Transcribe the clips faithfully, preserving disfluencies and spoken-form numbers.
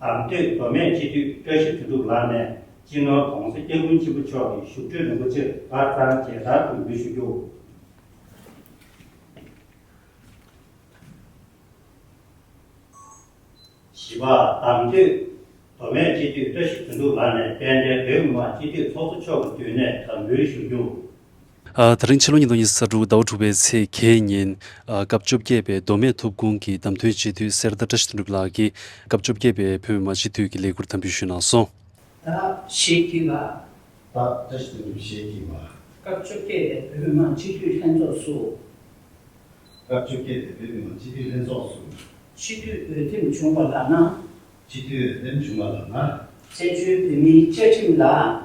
གདམ་འཐུས་མདོ་སྨད་སྤྱི་འཐུས་བཀྲ་ཤིས་དོན་གྲུབ་ལགས་ནས་སྤྱི་ནོར་༸གོང་ས་༸སྐྱབས་མགོན་ཆེན་པོ་མཆོག་གི་བཞུགས་ཁྲི་རིན་པོ་ཆེར་སྒར་གཙང་མཇལ་དར་གདན་འབུལ་ཞུ་རྒྱུ། བཞི་པ། གདམ་འཐུས་མདོ་སྨད་སྤྱི་འཐུས་བཀྲ་ཤིས་དོན་གྲུབ་ལགས་ནས་དཔལ་ལྡན་བོད་མི་མང་སྤྱི་འཐུས་ཚོགས་གཙོ་མཆོག་གི་མདུན་ནས་གདན་འབུལ་ཞུ་རྒྱུ། ཨ། དེ་རིང་ཕྱི་ལོ་ཉིས་སྟོང་ཉི་ཤུ་རྩ་དྲུག་ཟླ་བ་དྲུག་པའི་ཚེས་བརྒྱད་ཉིན། ཨ། སྐབས་བཅོ་བརྒྱད་པའི་མདོ་སྨད་ཐོབ་ཁུངས་ཀྱི་བདམས་ཐོན་སྤྱི་འཐུས་གསེར་རྟ་བཀྲ་ཤིས་དོན་གྲུབ་ལགས་ཀྱིས་སྐབས་བཅོ་བརྒྱད་པའི་བོད་མི་མང་སྤྱི་འཐུས་ཀྱི་ལས་འཁུར་དམ་འབུལ་ཞུས་གནང་སོང་། ད་ཞེས་བགྱི་བ། ད་བཀྲ་ཤིས་དོན་གྲུབ་ཞེས་བགྱི་བ། སྐབས་བཅོ་བརྒྱད་པའི་བོད་མི་མང་སྤྱི་འཐུས་ལྷན་ཚོགས་སུ། སྐབས་བཅོ་བརྒྱད་པའི་བོད་མི་མང་སྤྱི་འཐུས་ལྷན་ཚོགས་སུ། སྤྱི་འཐུས་འོས་འདེམས་བྱུང་བ་ལགས་ན། སྤྱི་འཐུས་འོས་འདེམས་བྱུང་བ་ལགས་ན། བཙན་བྱོལ་བོད་མིའི་བཅའ་ཁྲིམས་ལ།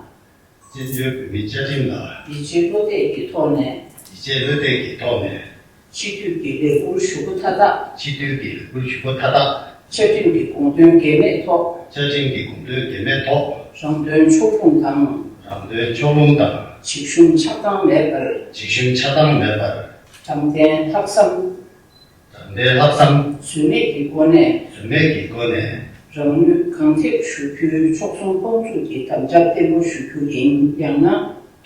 བཙན་བྱོལ་བོད་མིའི་བཅའ་ཁྲིམས་ལ། ཡིད་ཆེས་བློ་གཏད་ཀྱི་ཐོག་ནས། ཡིད་ཆེས་བློ་གཏད་ཀྱི་ཐོག་ནས། སྤྱི་འཐུས་ཀྱི་ལས་འཁུར་ཞུ་སྒོ་མཐའ་དག་སྤྱི་འཐུས་ཀྱི་ལས་འཁུར་ཞུ་སྒོ་མཐའ་དག་བཅའ་ཁྲིམས་ཀྱི་དགོངས་དོན་འགལ་མེད་ཐོག་བཅའ་ཁྲིམས་ཀྱི་དགོངས་དོན་འགལ་མེད་ཐོག་རང་དོན་ཕྱོགས་ལྷུང་དང་། རང་དོན་ཕྱོགས་ལྷུང་དང་། ཇི་བཞིན་ཆགས་སྡང་མེད་པར། ཇི་བཞིན་ཆགས་སྡང་མེད་པར། དྲང་བདེན་ལྷག་བསམ། དྲང་བདེན་ལྷག་བསམ། ཟོལ་མེད་ཀྱི་སྒོ་ནས། ཟོལ་མེད་ཀྱི་སྒོ་ནས། རང་ནུས་གང་ཐེག་ཞུ་རྒྱུའི་ཕྱོགས་མཚུངས་དཔང་བཙུགས་ཀྱི་དམ་བཅའ་བརྟན་པོ་ཞུ་རྒྱུ་ཡིན། ཡང་ན་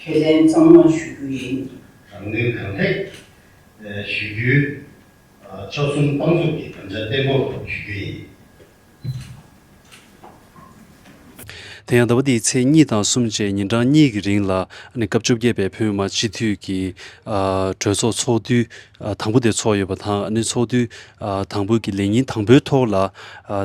ཁས་ལེན་གཙང་མ་ཞུ་རྒྱུ་ཡིན། རང་ནུས་གང་ཐེག་ཞུ་རྒྱུའི་ཕྱོགས་མཚུངས་དཔང་བཙུགས་ཀྱི་དམ་བཅའ་བརྟན་པོ་ཞུ་རྒྱུ་ཡིན། དེ་ཡང་ཟླ་བ་འདིའི་ཚེས་གཉིས་དང་གསུམ་བཅས་ཉིན་གྲངས་གཉིས་ཀྱི་རིང་ལ་ཨ་ནི་སྐབས་བཅོ་བརྒྱད་པའི་བོད་མི་མང་སྤྱི་འཐུས་ཀྱི་ཨ་གྲོས་ཚོགས་ཚོགས་དུས་ཨ་དང་པོ་དེ་ཚོགས་ཡོད་པ་དང་། ཨ་ནི་ཚོགས་དུས་ཨ་དང་པོ་གི་ལས་ཉིན་དང་པོའི་ཐོག་ལ་ཨ་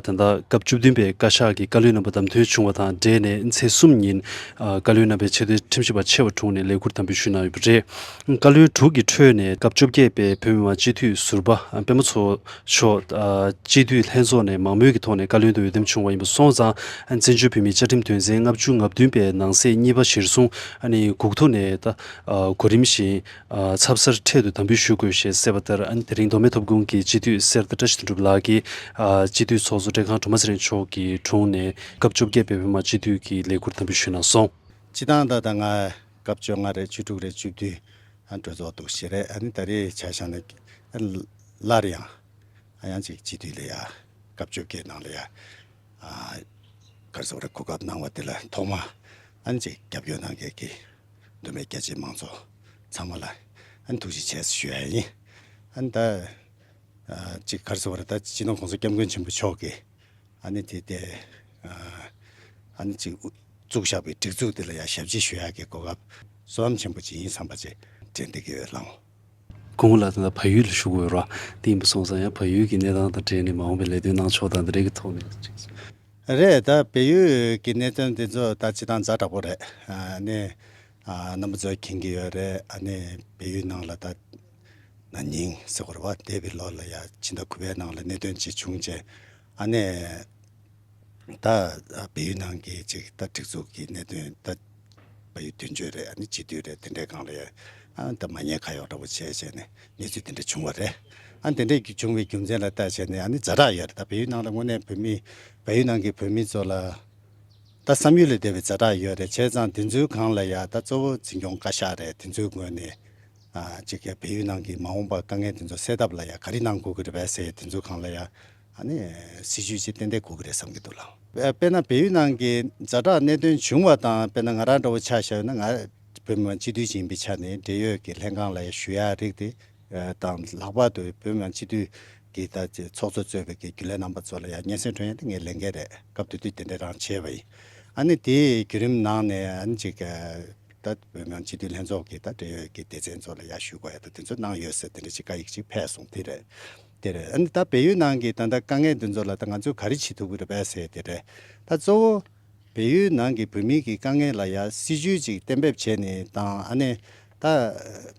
ད་ལྟ་སྐབས་བཅུ་བདུན་པའི་བཀའ་ཤག་གི་བཀའ་བློན་རྣམ་པ་བདམས་ཐོན་བྱུང་བ་དང་འབྲེལ་ནས་ཚེས་གསུམ་ཉིན་ཨ་བཀའ་བློན་རྣམ་པས་ཆེས་མཐོའི་ཁྲིམས་ཞིབ་པ་ཆེ་བ་དྲུང་ནས་ལས་འཁུར་དམ་འབུལ་ཞུས་གནང་ཡོད་པ་རེད། བཀའ་བློན་དྲུག་གི་ཁྲོད་ནས་སྐབས་བཅོ་བརྒྱད་པའི་བོད་མི་མང་སྤྱི་འཐུས་ཟུར་པ་ཨ་པད་མ་མཚོ་མཆོག་ཨ་སྤྱི་འཐུས་ལྷན་ཚོགས་ནས་མང་མོས་ཀྱི་ཐོག་ནས་བཀའ་བློན་དུ་འོས་འདེམས་བྱུང་བ་ཡིན་པ་སོང་ཙང་། བཙན་བྱོལ་བོད་མིའི་བཅའ་ཁྲིམས་དོན་ཚན་ལྔ་བཅུ་ང་བདུན་པའི་ནང་གསེས་གཉིས་པ་གཞིར་བཟུང་། ཨ་ནི་སྒུག་ཐོ་ནས་ད་ཨ་གོ་རིམ་བཞིན་ཨ་ཚབ་གསར་འཕྲལ་དུ་དམ་འབུལ་ཞུ་དགོས་ཞེས་གསལ་བ་ལྟར། ཨ་ནི་དེ་རིང་མདོ་སྨད་ཐོབ་ཁུངས་ཀྱི་སྤྱི་འཐུས་གསེར་རྟ་བཀྲ་ཤིས་དོན་གྲུབ་ལགས་ཀྱིས་ཨ་སྤྱི་འཐུས་ཚོགས་གཙོ་བཀྲས་ཁང་སྒྲོལ་མ་ཚེ་རིང་མཆོག་གི་དྲུང་ནས་སྐབས་བཅོ་བརྒྱད་པའི་བོད་མི་མང་སྤྱི་འཐུས་ཀྱི་ལས་འཁུར་དམ་འབུལ་ཞུས་གནང་སོང་། སྤྱི་བཏང་ད་ལྟ་ང་སྐབས་བཅོ་ལྔ་རེད། བཅུ་དྲུག་རེད། བཅུ་བདུན་ཨ་གྲོས་ཚོགས་འདུག་བཞི་རེད། ཨ་ནི་ད་རེས་ཆ་བཞག་ན་སླར་ཡང་ཨ་ཡང་ཅིག་སྤྱི་འཐུས་ལ་ཡ་སྐབས་བཅོ་བརྒྱད་ནང་ལ་ཡ་ཨ་ག་རེ་ཟེར་དགོས་རེད། གོ་སྐབས་གནང་བ་དེ་ལ་ཐོག་མ་ཨ་ནི་ཅིག་རྒྱབ་སྐྱོར་གནང་མཁན་གྱི་མདོ་སྨད་རྒྱ་ཆེའི་མང་ཚོགས་ཚང་མ་ལ་ཨ་ནི་ཐུགས་རྗེ་ཆེ་ཞུ་ཡ་ཡིན། ཨ་ནི་ད་ཨ་ཅིག་ག་རེ་ཟེར་དགོས་རེད། ད་སྤྱི་ནོར་༸གོང་ས་༸སྐྱབས་མགོན་ཆེན་པོ་མཆོག་གིས་ཨ་ནི་དེ་དེ་ཨ་ཨ་ནི་ཅིག་བཙུགས་བཞག་པའི་སྒྲིག་འཛུགས་དེ་ལ་ཡང་ཞབས་ཕྱི་ཞུ་ཡག་གི་གོ་སྐབས་བསོད་ནམས་ཆེན་པོ་ཅིག་ཡིན་བསམ་པ་ཅིག་དྲན་བསྡད་ཀྱི་ཡོད་ལགས། སྐུ་ངོ་ལགས་ད་ལྟ་བལ་ཡུལ་ལ་བཞུགས་ཡོད་ར། དེ་ཡིན་པ་སོང་ཙང་ཡང་བལ་ཡུལ་གྱི་གནས་སྟངས་དང་འབྲེལ་ནས་མ་འོངས་པའི་ལས་དོན་གནང་ཕྱོགས་དང་དེ་འདྲའི་གི་ཐོག་ནས་ཅིག་རེད། ད་བལ་ཡུལ་གྱི་གནད་དོན་དེ་ཚོ་ད་སྤྱི་བཏང་ཛ་དྲག་པོ་རེད། ཨ་ནི་ཨ་རྣམ་པ་ཚོས་མཁྱེན་གྱི་ཡོད་རེད། ཨ་ནི་བལ་ཡུལ་ནང་ལ་ད་ན་ནིང་ཟེར་དགོས་རེད་བ། འདས་པའི་ལོ་ལ་ཡ་ཕྱི་ཟླ་དགུ་པའི་ནང་ལ་གནད་དོན་ཅིག་བྱུང་རྗེས་ཨ་ནི་ད་བལ་ཡུལ་ནང་གི་ཅིག་ད་སྒྲིག་འཛུགས་ཀྱི་གནད་དོན། ད་བལ་ཡུལ་དོན་གཅོད་རེད། ཨ་ནི་སྤྱི་འཐུས་རེད། དེ་འདྲའི་སྒང་ལ་ཡ་ཨ་ད་མ་ཉེས་ཁ་གཡོག་འདྲ་པོ་བྱས་བྱས་ནས་གནས་ཚུལ་དེ་འདྲ་བྱུང་བ་རེད། ཨ་དེ་འདྲའི་བྱུང་བའི་རྒྱུ་མཚན་ལ་བལྟས་བྱས་ནས་ཨ་ནི་ཛ་དྲག་ཡོད་རེད། ད་བལ་ཡུལ་ནང་ལ་དངོས་གནས་བོད་མི་བལ་ཡུལ་ནང་གི་བོད་མི་ཚོ་ལ་ད་བསམ་ཡུལ་ལས་འདས་པའི་ཛ་དྲག་ཡོད་རེད། བྱས་ཙང་དེ་ཚོའི་སྒང་ལ་ཡ་ད་གཙོ་བོ་འཛིན་སྐྱོང་བཀའ་ཤག་རེད། དེ་ཚོའི་ངོས་ནས་ཨ་ཅིག་གི་བལ་ཡུལ་ནང་གི་མ་འོངས་པ་དཀའ་ངལ་དེ་ཚོ་སེལ་ཐབས་ལ་ཡ་ག་རེ་གནང་དགོས་ཀྱི་རེད་པས་ཟེར། དེ་ཚོའི་སྒང་ལ་ཡ་ཨ་ནི་སྲིད་ཇུས་ཅིག་ཏན་ཏན་དགོས་ཀྱི་རེད་བསམ་གྱི་འདུག་ལགས། དཔེར་ན་བལ་ཡུལ་ནང་གི་ཛ་དྲག་གནད་དོན་བྱུང་བ་དང་། དཔེར་ན་ང་རང་འདྲ་བོ་ཆ་བཞག་ན་ང་བོད་མི་མང་སྤྱི་འཐུས་ཅིག་ཡིན་པའི་ཆ་ནས་འབྲེལ་ཡོད་ཀྱི་ལྷན་ཁང་ལ་ཡ་ཞུ་ཡ་རིགས་དེ་དང་། ལྷག་པར་དུ་བོད་མི་མང་སྤྱི་འཐུས་ཀྱི་ད་ཚོགས་གཙོ་གཙོས་པའི་གི་རྒྱུན་ལས་རྣམ་པ་ཚོ་ལ་ཡ་སྙན་སེང་སྒྲོན་ཡ་དེ་ངའི་ལས་འགན་རེད། སྐབས་དེ་དུས་དེ་འདྲ་རང་བྱས་པ་ཡིན། ཨ་ནི་དེའི་བརྒྱུད་རིམ་ནང་ནས་ཨ་ནི་ཅིག་ད་བོད་མི་མང་སྤྱི་འཐུས་ལྷན་ཚོགས་ཀྱི་ད་འབྲེལ་ཡོད་ཀྱི་སྡེ་ཚན་ཚོ་ལ་ཡ་ཞུ་དགོས་ཡ་ད་དེ་ཚོ་གནང་ཡོད་ཟེར་དེ་འདྲ་ཅིག་བཀའ་ཡིག་ཅིག་ཕེབས་སོང་། དེ་རེད། དེ་རེད། ཨ་ནི་ད་བལ་ཡུལ་ནང་གི་ད་ལྟ་དཀའ་ངལ་འདི་ཚོ་ལ་ད་ང་ཚོས་ག་རེ་བྱེད་ཐུབ་ཀྱི་རེད་པས་ཟེར་དེ་རེད། ད་གཙོ་བོ་བལ་ཡུལ་ནང་གི་བོད་མི་གི་དཀའ་ངལ་ལ་ཡ་སྲིད་ཇུས་ཅིག་གཏན་འབེབས་བྱས་ནས་དང་། ཨ་ནི་ད་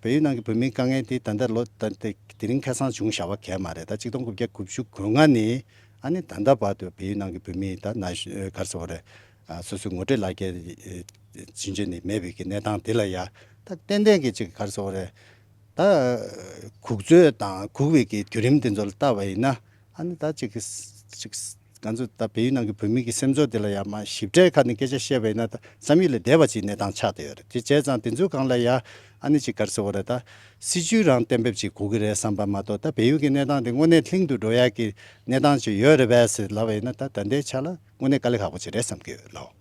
བལ་ཡུལ་ནང་གི་བོད་མིའི་དཀའ་ངལ་དེ་ད་ལྟ་ལོ་ད་ལྟ་དེ་རིང་ཁ་སང་བྱུང་བཞག་པ་གང་ཡང་མ་རེད། ད་ཆིག་སྟོང་དགུ་བརྒྱ་དགུ་བཅུ་གོ་ལྔ་ནས་ཨ་ནི་ད་ལྟ་བར་དུ་བལ་ཡུལ་ནང་གི་བོད་མི་ད་ན་ག་རེ་ཟེར་དགོས་རེད། ཨ་སོ་སོའི་ངོ་སྤྲོད་ལག་འཁྱེར་ཅི་འཇོན་ནས་མེད་པའི་གི་གནས་སྟངས་དེ་ལ་ཡ་ད་ཏན་ཏན་གྱི་ཅིག་ག་རེ་ཟེར་དགོས་རེད། ད་སྒུག་རྩོད་དང་སྒུག་པའི་གི་བརྒྱུད་རིམ་དེ་ཚོ་ལ་བལྟ་བ་ཡིན་ན། ཨ་ནི་ད་ཅིག་གི་ཅིག་ ང་ཚོ་ད་བལ་ཡུལ་ནང་གི་བོད་མི་གི་སེམས་ཚོར་དེ་ལ་ཡ་མ་ཞིབ་ཕྲའི་ཁ་ནས་སྐད་ཆ་བཤད་པ་ཡིན་ན། ད་བསམ་ཡུལ་ལས་འདས་པ་ཅིག་གནས་སྟངས་ཆགས་བསྡད་ཡོད་རེད། དེ་བྱས་ཙང་དེ་ཚོའི་སྒང་ལ་ཡ་ཨ་ནི་ཅིག་ག་རེ་ཟེར་དགོས་རེད། ད་སྲིད་ཇུས་རང་གཏན་འབེབས་ཅིག་དགོས་ཀྱི་རེད་བསམ་པ་མ་གཏོགས། ད་བལ་ཡུལ་གྱི་གནས་སྟངས་དེ་དངོས་གནས་ལྷིང་དུ་འགྲོ་ཡག་གི་གནས་སྟངས་ཅིག་ཡོད་རེད་པས་ཟེར་ལབ་པ་ཡིན་ན། ད་ད་ལྟའི་ཆ་ལ་དངོས་གནས་དཀའ་ལས་ཁག་པོ་ཅིག་རེད་བསམ་གྱི་ཡོད་ལགས།